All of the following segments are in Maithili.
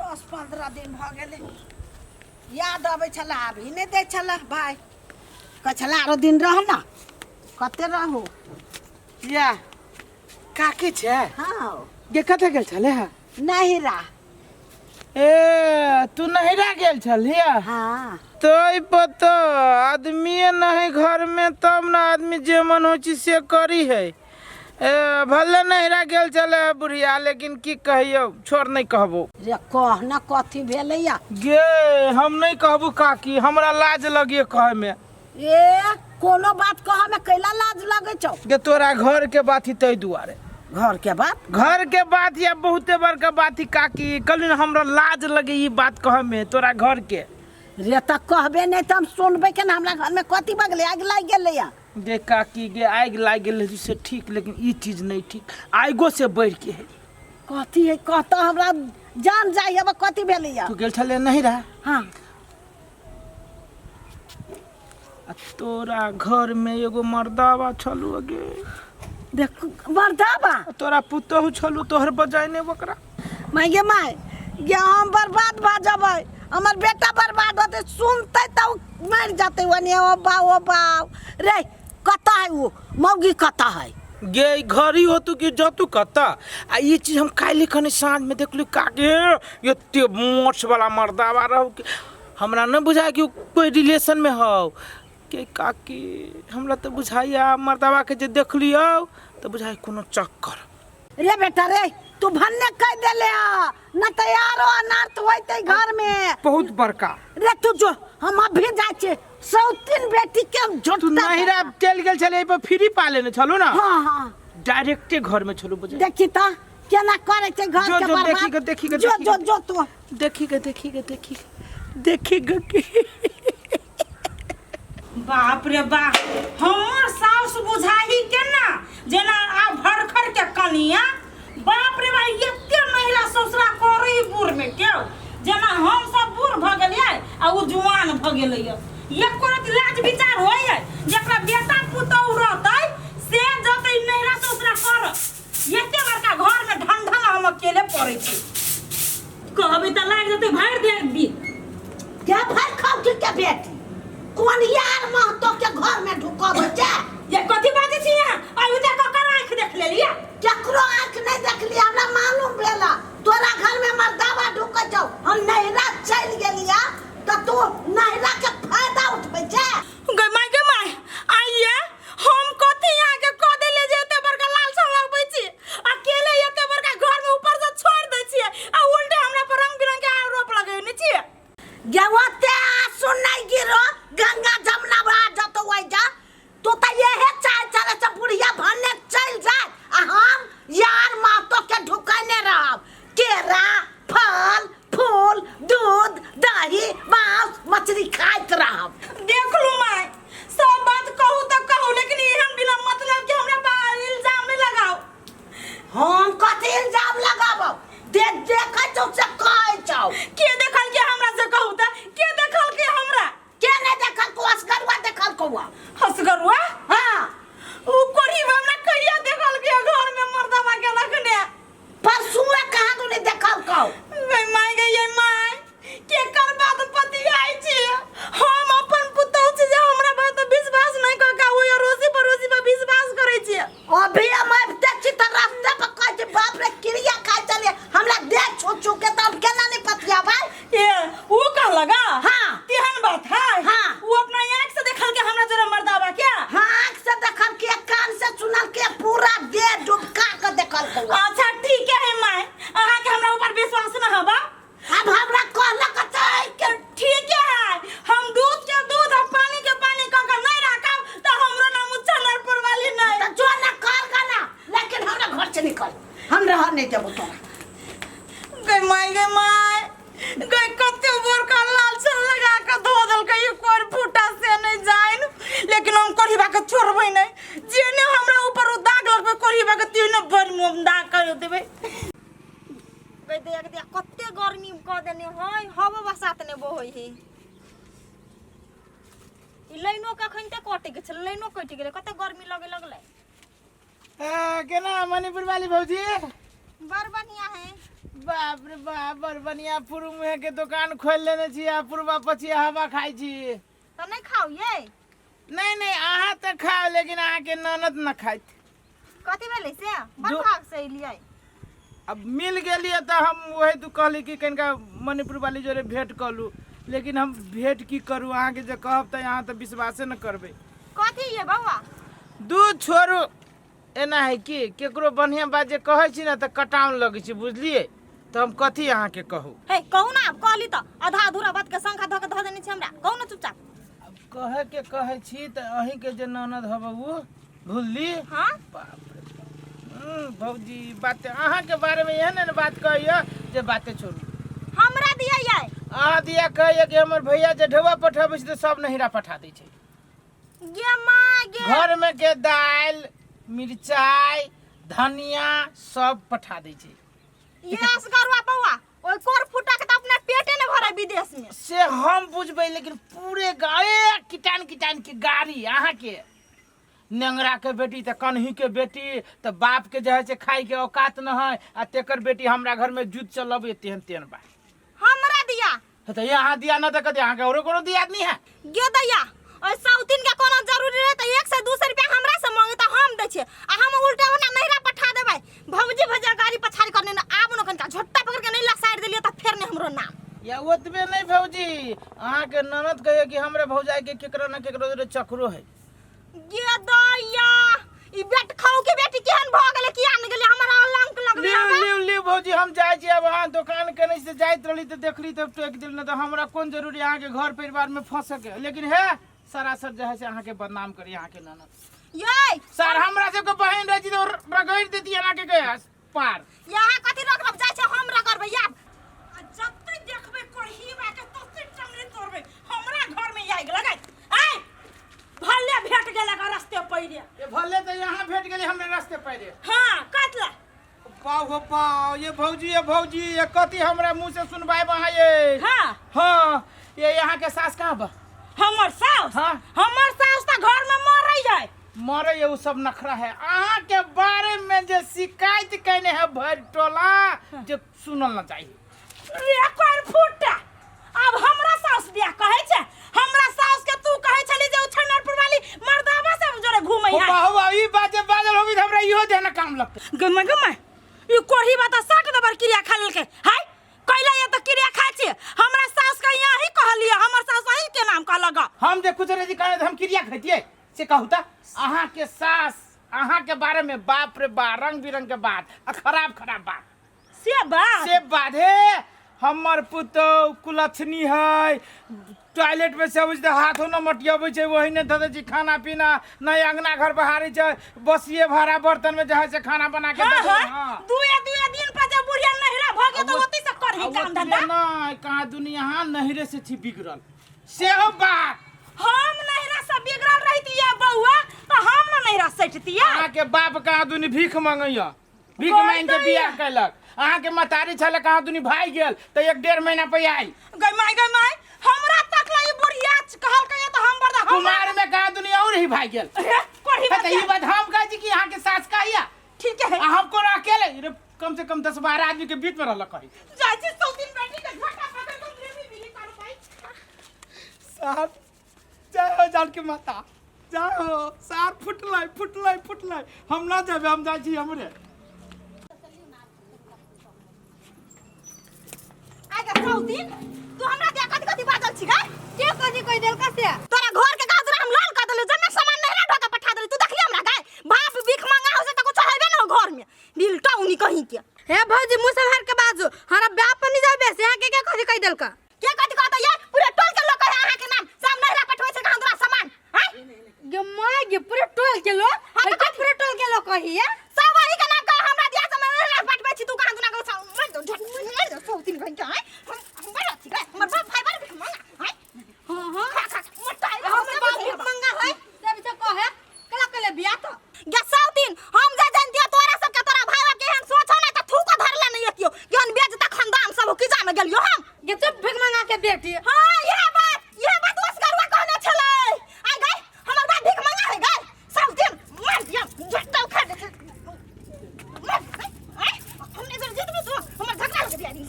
10-15 दिन भऽ गेलै। याद अबै छलै, आबही नहि दै छलै भाय। कहै छलै आरो दिन रह ने, कते रहू। या काकी छै? हँ। गे, कतऽ गेल छलै हँ? नहिरा। ए, तू नहिरा गेल छलियै? हँ। तै पर तऽ आदमीए नहीं घर में, तब ने आदमी जे मन होइ छै से करी है। ए, भले नहिरा गेल छलै है बुढ़िया, लेकिन की कहियौ, छोड़, नहीं कहबो। रे, कह ने, कथी भेलैया? गे, हम नहीं कहबू काकी, हमरा लाज लगिए कहे में। ए, कोनो बात कह में कैला लाज लगै छौ? गे, तोरा घर के बात ही, तै दुआरे। घर के बात? घर के बात या बहुते बड़का बात ही काकी। कहली ने, हमरा लाज लगे ई बात कहे में, तोरा घर के। रे, तऽ कहबे नहि तऽ हम सुनबै केना? हमरा घर में कथी बगले आगि लागि गेलैया? गे काकी गे, आगि लागि गेल है से ठीक, लेकिन ई चीज नहीं ठीक, आगिओ से बढ़ि के है। कथी है? कहता, हमरा जान जाइ अब, कथी भेलैया? तू गेल छले नहीं रहा? हाँ। आ तोरा घर में एगो मर्दावा छलू गे। देख, मर्दावा? आ तोरा पुतोहु छलू, तोहर बजाय ओकरा। माय गे माय गे, हम बर्बाद भऽ जेबै, हमर बेटा बर्बाद होतै। सुनतै तऽ ओ मरि जेतै ओने। ओ बा, ओ बा रे, कतऽ है ओ मौगी, कतऽ है? गे, ई घरी होतू कि जतू कतऽ। आ ई चीज हम काल्हि खनी साँझ में देखलू काके, एते मोछ वाला मर्दावा रहू कि हमरा नहीं बुझाय कि उ कोई रिलेशन में हौ के। काकी, हमरा तऽ बुझाइया मर्दावा के जे देखलियौ तऽ बुझाइ कोनो चक्कर। रे बेटा रे, तू भन्ने कह देले ह न तऽ आरो अनर्थ होइतै घर में। बहुत बड़का। रे, तू जो, हम अभी जाइ छियै। सौतीन बेटी के हम तू झोटता। नहिरा चलि गेल छलै, एहि पर फ्री पा लेने छलू ने? हाँ। डायरेक्टे घर में छलू बुझे। देखी तऽ केना करै छै घर जो, के जो, बर्बाद। देखी के, देखी के, जो, देखी जो, के। जो तू। देखी के, देखी के, देखी के, देखी के की। बाप रे बाप, हमर साउस बुझाही केना जेना आ भरखर के कनिया। बाप रे बाप, एते महिला ससुरा करे बूढ़ में क्यों, जेना हम सब बूढ़ भ गेलियै आ उ जुआन भ गेलैया। एको रति लाज विचार होइए? जेकरा बेटा पुतहु रहतै से जतै नैहरा ससुरा कर। एते बड़का घर में ढन ढन हम अकेले पड़ै छी। कहबै तऽ लागि जेतै भरि दे बी के भर खाउ के बेटी, कोन यार महतो के घर में ढुकबै छै? ये कथी बाजै छी यहाँ? आइ उतर ककर आँखि देख लेलियै? केकरो आँखि नहि देखली। हमरा मालूम भेला तोरा घर में मर्दावा ढुकै छौ। हम नैहरा चलि गेलिया तऽ तू नैहरा के फायदा उठबै छै। गै माय, गे माय, आइये हम कथी अहाँके कऽ देलियै जे एते बड़का लालसा लगबै छी? अकेले एते बड़का घर में ऊपर से छोड़ दै छियै आ उल्टे हमरा पर रंग बिरंग के आरोप लगेने छियै। गे, ओते आंसू नहि गिरो, गंगा जमुना भा जतौ। ओइ जा तू तऽ इहे चाहे चले से बुढ़िया भन्ने चलि जाए आ हम यार महतो के ढुकैने रहब, केरा फल फूल दूध दही मांस मछली खाइत रहब। देख लू माय, सब बात कहू तऽ कहू, लेकिन एहन बिना मतलब के हमरा पर इल्जाम नहीं लगाओ। हम कथी इल्जाम लगाबब? दे देखै छौ से कहै छौ। के देखल के हमरा से कहू तऽ, के देखल के हमरा? के नहि देखल को? असगरुआ देखल कौआ। हसगरुआ? हाँ। उ कोरी हमरा कहिया देखल के घर में मर्दवा के रखने? परसुए कहाँ दुनी देखल कौ। गई माय, गई ये माय, के कर बात पतियाई छी? हम अपन पुतहु छी जे हमरा बात पर विश्वास नहीं क के ओइ अड़ोसी पड़ोसी पर विश्वास करै छी। अभी हम अबिते छी तऽ रास्ते पर कहै छी, बाप रे, क्रिया खाइ चलिए हमरा देह छू छू के, तऽ हम केना नहि पतियाबै? ए, उ कहलक? हाँ। तेहन बात है? हाँ। उ अपना आँख से देखल के हमरा जरा मर्दावा क्या? हाँ, आँख से देखल के, कान से सुनल के, पूरा देह डुबका के देखल के। अच्छा, ठीक है माय, अहाँ के हमरा ऊपर विश्वास न हबा। अब हमरा कहलक तऽ के ठीक है, हम दूध के दूध और पानी के पानी कह के नहीं राखब तो हमरो नाम चनरपुर वाली नहीं। तऽ जो ना कर गाना, लेकिन हमरा घर से निकल, हम रह नहीं देबो तोरा। गई माय, गई माय गई, कते बड़का लालछन लगा के धो देलकै, एक और फूटा से नहीं जाइन। लेकिन हम कोढ़ीबा के छोड़बै नहीं। जेने हमरा ऊपर उ दाग लगबै कोढ़ीबा के, तेने बड़ मुँह दाग कर देबै। गई देख देख, कते गर्मी कऽ देने है, हवा बसात नहि बहै है। ई लाइनो कखन ते कटि गेल छलै, लाइनो कटि गेलै। कते गर्मी लगे लगलै। ए, केना मणिपुर वाली भौजी? बड़ बढ़िया है। बा, बाप रे बाप, बड़ बढ़िया पूर्व मुँहे के दोकान खोलि लेने छी आ पूर्वा पछिया हवा खाइ छी। तऽ नहि खाउ ये? नहीं नहीं, अहाँ तऽ खाउ, लेकिन अहाँके ननद न खाइत। कथी भेलै से? बड़ भाग से एलियै। अब मिल गेलियै तऽ हम वही तू कहली कि कनिका मणिपुर वाली जोरे भेंट कऽ लू, लेकिन हम भेंट की करू? अहाँके जे कहब तऽ अहाँ तऽ विश्वासे न करबै। कथी ये बौआ? दूध छोड़ू, एना है कि केकरो बढ़िआँ बात जे कहै छी ने तऽ कटाउन लगै छै, बुझलियै? तऽ हम कथी अहाँके कहू? हे कहू ना, आब कहली तऽ आधा अधूरा बात के शंखा धऽ के धऽ देने छी हमरा। कहू ना चुपचाप। अब कहे के कहै छी तऽ अहींके जे ननद हब उ भुलली। हाँ। बाप रे बाप। भौजी, बात अहाँके बारेमे एहन एहन बात कहैया जे बाते छोड़ू। हमरा दिया ये? अहाँ दिया कहैया कि हमर भैया जे ढेबा पठाबै छै तऽ सब नहिरा पठा दै छै। गे माँ गे। घर में के दालि मिरचाई धनिया सब पठा दै छै। ये असगरुआ बौआ, ओइ कोर फुटा के त अपना पेटे ने भरे विदेश में। से हम बुझबै, लेकिन पूरे गाँव किटान किटान के गाड़ी अहाँके नेंगरा के बेटी तऽ कन्ही के बेटी तऽ बाप के जे है से खाय के औकात न है आ तेकर बेटी हमरा घर में जुत चलबै, तेहन तेहन बात हमरा दिया? तऽ यहाँ दिया न तऽ कथी अहाँके औरो कोनो दियाद नहीं है? गे दैया, ओइ सौतीन के कोनो जरूरी रहे तऽ 1 से 2 सौ रुपया हमरा से मांगे तऽ हम दै छियै, आ हम उल्टा ओना नैहरा पठा देबै। भौजी भैया गाड़ी पछाड़ी करने न आब न, कनिका झोट्टा पकड़ के नहीं लसारि देलियै तऽ फेर नहीं हमरो नाम। या ओतबे नहीं भौजी, अहाँके ननद कहियो कि हमरे भौजाई के केकरो न केकरो जोरे चक्रो है। गे दैया, ई बेट खाऊ के बेटी केहन भऽ गेलै, किया ने गेलै हमरा अलंक लगलै। लिउ लिउ लिउ भौजी, हम जाइ छी अब। अहाँ दोकान केने से जाइत रहली तऽ देखली तऽ टोकि देली, नहि तऽ हमरा कोन जरूरी अहाँके घर परिवार में फंसे के? लेकिन हे सरासर जे है से अहाँके बदनाम करी अहाँके ननद। ये सर, हमरा सबके बहिन रहै छी तऽ रगड़ि देती एना के गैस पार। यहाँ कथी रगड़ब जाइ छै, हम रगड़बै आब। आ जते देखबै कोढ़ी के तते टंगरी तोड़बै। हमरा घर में आगि लगै आय भले भेट गेलक रस्ते पैरे। ये भले तऽ यहाँ भेट गेली हमरा रास्ते पैरे। हाँ, कतला पाव हो पाव। ये भौजी, ये भौजी, ये कथी हमरा मुंह से सुनबायब अहाँ ये? हाँ। हाँ, ये यहाँ के सास कहाँ बा? हमर सास? हाँ। हमर सास तऽ घर में मरै है। मरे ये, उ सब नखरा है। अहाँ के बारे में जे शिकायत केने है भरि टोला, जे सुनल न चाहिए। रे कर फुटा, अब हमरा सास बियाह कहै छै? हमरा सास के तू कहै छली जे उ छनरपुर वाली मर्दाबा सब जोरे घूमै है। हो बाबा, ई बात जे बाजल होबी त हमरा इहो देना काम लगतै। गमा गमा, ई कोढ़ी बात 60 दबर क्रिया खा लेलकै। हाय कैला ये तऽ क्रिया खाइ छी? हमरा सास के यहाँ ही कहलियै, हमर सास अहीं के नाम कहलक। हम जे कुछ रही कहने त हम क्रिया खैतियै से कहू त? अहाँ के सास अहाँ के बारे में बाप रे बा रंग बिरंग के बात आ खराब खराब बात। से बात? से बात। हे हमर पुतोह कुलक्षणी है, टॉयलेट में से अबै छै तऽ हाथो न मटियाबै छै, वही ने धऽ दै छै खाना पीना, नहि अंगना घर बहारै छै, बसिए भाड़ा बर्तन में जे है से खाना बना के हाँ, दऽ दै। हाँ। हाँ। दुए दुए दिन पर जे बुढ़िया नहिरा भऽ गेल तऽ ओतै से करही आ काम ओतबे धंधा। नहि, कहाँ दुनिया नहिरे से छी बिगड़ल, सेहो बात। हम नहिरा से बिगड़ल रहितियै बौआ तऽ हम न नहिरा सटितियै। अहाँके बाप कहाँ दुनी भीख मंगैया, भीख मांगि के बियाह कैलक। अहाँके मतारी छलै कहाँ दुनी भागि गेल तऽ 1-1.5 महीना पे आयल। गै माय गै माय, हमरा तक ला ई बुढ़िया कहलकै तऽ हम बर्दा हम कुमार में कहाँ दुनी और ही भागि गेल। रे कोढ़ी। तऽ ई बात हम कहै छी कि अहाँके सास कहैया? ठीक है। आ हम कोना अकेले रे, कम से कम 10-12 आदमी के बीच में रहल कही। जाइ छी सौतीन बेटी के झोटा पकड़ के लेबी बिली करू भाई। साहब जय हो जानकी माता, जय हो। सार फुटलै फुटलै फुटलै, हम ना जेबै, हम जाइ छी हमरे। आगे सौतीन, तू हमरा दिया कथी कथी बाजल छी गे? के कथी कहि देलका से? तोरा घर के गाजरा हम लाल कर देलियो, जन्ने सामान नहिरा ढो के पठा देली। तू देखली हमरा गाय बाप भीख मांगा हो से त कुछ हेबे न घर में बिलटा उनी कहीं के। हे भौजी, मुंह संभार के बाजू, हमरा बाप पर नहीं जाबे से। यहाँ के के कथी कहि देलका? के कथी कहत ये? पूरे टोल के लोग कहे अहाँ के नाम सब नहिरा पठबै छै हमरा सामान। हैं गे माय गे, पूरे टोल के लोग? हाँ, हाँ, तऽ के पूरे टोल के लोग कही है? सब अही के नाम कहे हमरा दिया से नहिरा पठबै छी। तू कहाँ दुना के मर दो झट मर दो सौतीन कहीं के। हैं हम बड़ अथी गे, हमर बाप भाई बड़ भीख मांगा हैं। हां हां। खा खा मोटा। हमर बाप भीख मंगा है सब से कहे कला कले बियाह तो गे सौतीन, हम जे जानतियो तोरा सबके तोरा भाई के एहन सोच हो नै त थूको धरले नै एतियो केहन बेजता खानदान सब हो, की जाने गेलियो हम। गे चुप, भीख मंगा के बेटी। हाँ, यह बात ओसगरुआ कहने छलै। आ गई हमर बाप भीख मंगा है गई सौतीन, मार दिया झट्टा उखाड़ दे मार। आय हमने जब जीतबी तू हमर झगड़ा हो दिया दिन।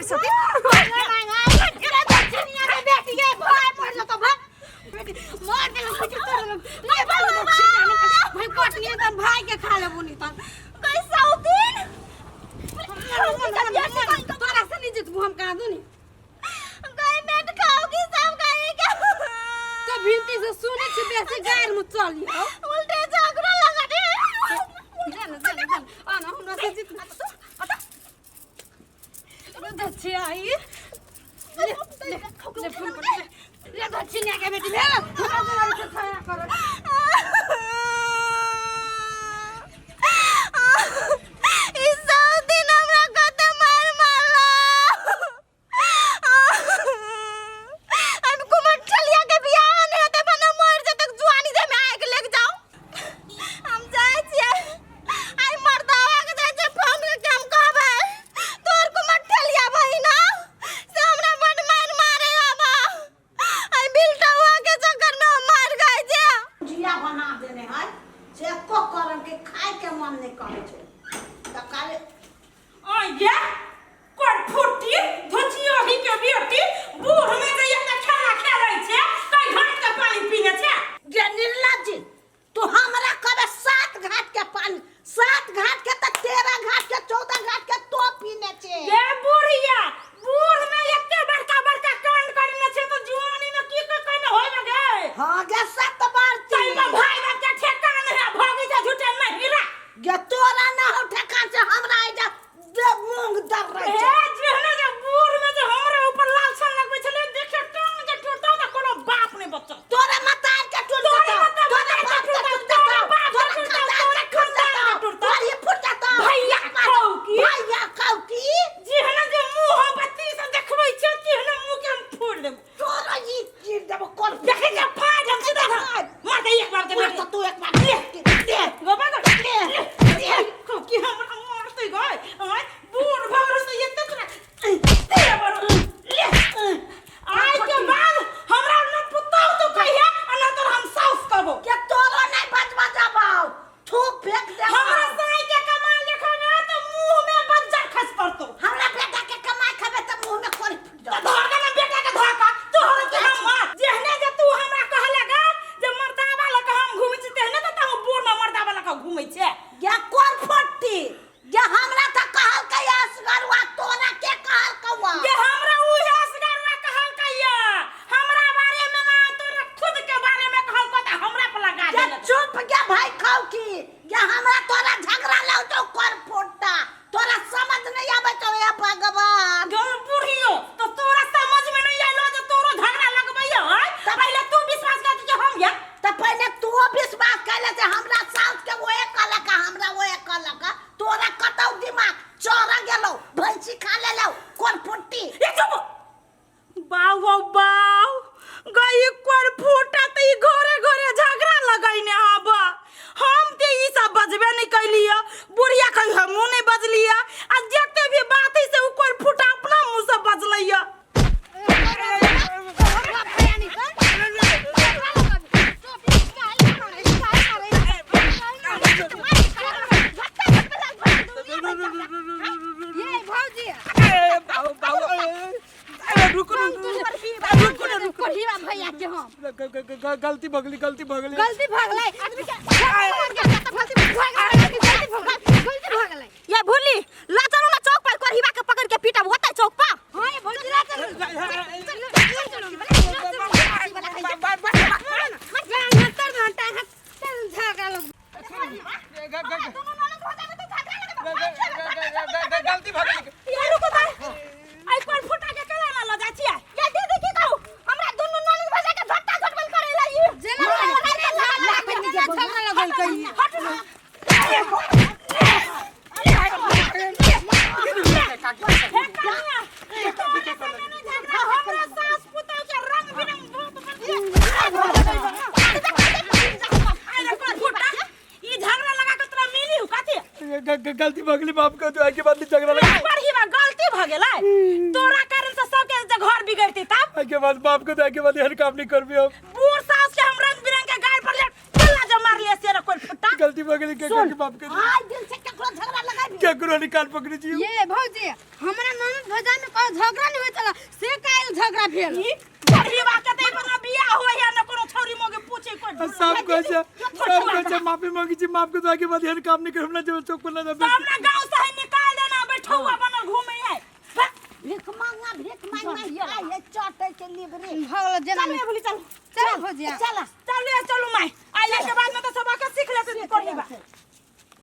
सती बेटी गे भाई मर जतो भाई मार देलक बेटी तोड़ देलक नहीं भाई भाई कटनी तन भाई के खा लेबू नी तन कैसा उदिन तोरा से नहीं जीतबू हम कहाँ दूनी गई मेट खाओगी सब खाएगा तो भिंती से सुने छी बेसी गार में चली हो उल्टे झगड़ा लगा दे जान जान जान आना हमरा से जीत दक्षिण आई ले ले ले फोन कर ले ले दक्षिण के बेटी भेल हमरा दुआरे से खाया कर ई सब दिन हमरा कते मार मारला हम कुमर ठलिया के बियाह नहीं होते बना मर जते जुआनी दे में आके लेके जाओ हम जाए छियै आई मर्दावा के जाए छियै फोन करके हम कहबै तोर कुमर ठलिया बहिना से हमरा बड मार मारे आबा आई बिलटवा के चक्कर में हम मार गए जे भुजिया बना देने है से एको करम के खाय के मन नहीं करे छै तऽ काले आया कर फुटी धोचियो ही के बेटी बूढ़ में जइया त खेला खेलै छै कई घाट के पानी पीने छै। गे निर्लज्ज तू हमरा कबे सात घाट के पानी सात घाट के तऽ 13 घाट के 14 घाट के तो पीने छै। गे बुढ़िया बूढ़ में एते बड़का बड़का कांड करने छै तो जुआनी में की की करने होय गे। हाँ गे सत बार तई में भाई बाप के ठेकान है भोगी जा झूठे महिला। गे तोरा ना हो ठेकान से हमरा एजा दे मूंग दर रहे ए छै। जेहने जे बूढ़ में जे हमरा ऊपर लालछन लगबै छलै देखे टांग जे टूटतौ त कोनो बाप नै बचत। तोरे मतार के टूट तोरे जेतौ मतार तोरे के बाप के टूटतौ, टूट जेतौ तोरे बाप के तोरे टूटतौ, खानदान तोरे के टूट खानदान के जेतौ टूटतौ। तोरी फूट जेतौ। भैया खाउ की? भैया खाउ की? जेहने जे मुंह हम बत्ती से देखबै छै तेहने मुंह के हम फोड़ देब। तोरा ई चीर देबो कोन देखै छै फाड़ हम सीधा मार दे एक बार के मार बेटी। तऽ तू एक बार दे दे गोबा गो दे दे खाउ की हमरा मारतै गय आय बूढ़ भऽ से एते तोरा दे बरो ले आइ के बाद हमरा न पुतौ तो कहिया आ न तोरा हम साउस कहबो। के तोरो नहीं बजबा जाबौ थू फेंक दे हमरा साई के कमाल देखबे तो मुंह में बज्जर खस पड़तो। हमरा बेटा के कमाई खेबे तऽ मुंह में कोरी फूट तो जाओ। धर के ना बेटा के धोखा तोहर के हम मार जेहने जे तू हमरा कहले गा जे मर्दावा लग हम घुमै छी तेहने त तू बूढ़ में मर्दावा लग घुमै छे। गे कोन फट्टी गे हमरा तऽ कहलकै असगरुआ तोरा के कहलकौआ? गे हमरा उहे असगरुआ कहलकैया हमरा बारे में ना तोरा खुद के बारे में कहलको त हमरा पर लगा गे देलक। चुप गे भाई खाउ की गे हमरा तोरा झगड़ा लग जाओ कोन फुट्टा तोरा समझ नहीं आबै छौ हे भगवान। गे बुढ़ियो तो तोरा समझ में नहीं आइलो जे तोरो झगड़ा लगबैया आय पहिले तू विश्वास कर कि हम या तऽ पहिने तू विश्वास कैले से हमरा साउस के ओहे कहलक हमरा ओहे कहलक तोरा कतौ दिमाग चोरा गेलौ भैंसी खा लेलौ कोन फुट्टी। ए चुप बाउ हौ बाउ गई कोर फूटा त ई घरे घरे झगड़ा लगैने हब। हम ते ई सब बजबे नहीं कैलिय बुढ़िया कही हमहूँ नहीं बजलिय आ जते भी बात है से उ कोर फूटा अपना मुंह से बजलैया। ये भौजी ए बाऊ बाऊ ए रुको रुको रुको रुको कोढ़ीवा भैया के हम गलती भगली गलती भगली गलती भगलै आदमी के गलती भगलै गलती भगलै। ये भूली ला चलू ना चौक पर कोढ़ीवा के पकड़ के पीटब होतै चौक पर। हां ये भौजी ला चलू चलू चलू गलती भगली। ये रुको त आई कोर फूटा के केना ना ल जाइ छियै? ये दीदी की कहू हमरा दुनू ननद भैया के झट्टा झटबल करे ला ई जेना झगड़ा लगल कही हट ना। हे कनिया तोरा सामने नहीं झगड़ा हमरा सास पुतौ के रंग बिरंग भूत अरे कोर फूटा ई झगड़ा लगा के तोरा मिली हो कथी? गलती भगली माफ कर दो आगे बाद नहीं झगड़ा लगा। बड़ी बा गलती भ गेलै तोरा कारण से सबके जे घर बिगड़तै तब आगे बाद माफ कर दो आगे बाद एहन काम नहीं करबी हम। बूढ़ सास के हम रंग बिरंग के गाय पर ले चला जो मार लिए से कोई फुट्टा। गलती भगली के करके माफ कर दो। आज दिन से केकरो झगड़ा लगाबी? केकरो निकाल पकड़े छी। ये भौजी, हमरा ननद भौजाई में कोनो झगड़ा नहीं होइत छला, से काल्हि झगड़ा भेल। ई गरीबा के तै पर बियाह होय है न कोनो छौरी मोगे पूछे कोई। सब कहै छै, सब कहै छै माफी मांगी छी, माफ कर दो, आगे बाद एहन काम नहीं करब, ना जेबै चौक पर ना तो जेबै। हमरा गांव से है निकाल देना, बैठौआ बनल घूमे है। भीख मांगा, भीख मांग मांग खाइ है, चटै के लिबरी। भऽ गेल जेना। चलू ए भुली, चलू। चल भौजी। चल। चलू ए, चलू माय, आइले के बाद में तो सब आके सीख लेते कोढ़ीबा।